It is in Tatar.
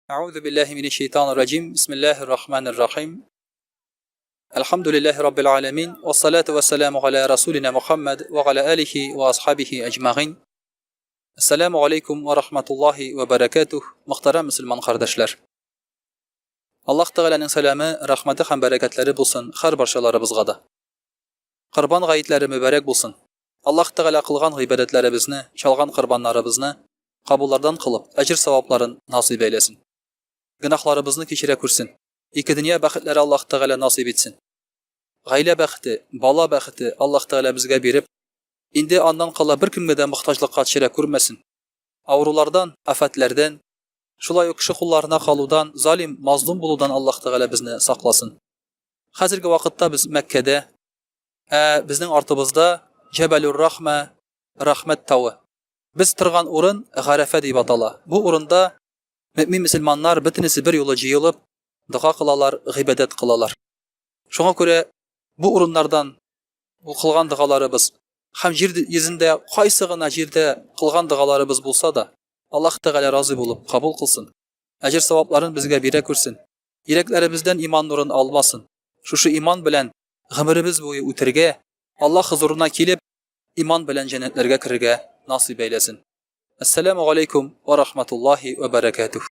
Әгъузу биллаһи минәш шәйтанир раҗим. Бисмиллаһир рахманир рахим. Әлхәмдүлиллаһи раббил аламин. Вассалату вассаламу аля расулина Мухаммад ва аля алихи ва асхабихи әҗмәгыйн. Ассаламу алейкум ва рахматуллаһи ва баракатух. Мөхтәрәм мөселман кардәшләр. Аллаһ Тәгаләнең сәламе, рәхмәте һәм бәрәкәтләре булсын һәр барчаларыбызга да. Корбан гаетләре мөбарәк булсын. Аллаһ Тәгалә кылган гыйбадәтләребезне, чалган корбаннарыбызны кабуллардан кылып, әҗер-савапларын насыйп әйләсен. Гөнаһларыбызны кичерә күрсен. Ике дөнья бәхетләре Аллаһ Тәгалә насыйп итсен. Гаилә бәхете, бала бәхете Аллаһ Тәгалә безгә биреп, инде аннан кала беркемгә дә мохтаҗлыкка төшерә күрмәсен. Авырулардан, афәтләрдән, шулай ук кеше кулларына калудан, залим, мазлум булудан Аллаһ Тәгалә безне сакласын. Хәзерге вакытта без Мәккәдә, ә безнең артыбызда Җәбәлүр Рахмә, Рәхмәт тавы. Без торган урын Гарәфә дип атала. Бу урында мөэмин мөселманнар бөтенесе бер юлы җыелып, дога кылалар, гыйбадәт кылалар. Шуңа күрә бу урыннардан укылган догаларыбыз һәм җир йөзендә кайсы гына җирдә кылган догаларыбыз булса да, Аллаһ Тәгалә разый булып кабул кылсын. Әҗер-савапларын безгә бирә күрсен. Йөрәкләребездән иман нурын алмасын. Шушы иман белән гомеребез буе үтергә, Аллаһ хозурына килеп, иман белән җәннәтләргә керергә насыйп әйләсен. Әссәламү галәйкүм вә рахматуллаһи вә бәрәкәтүһ.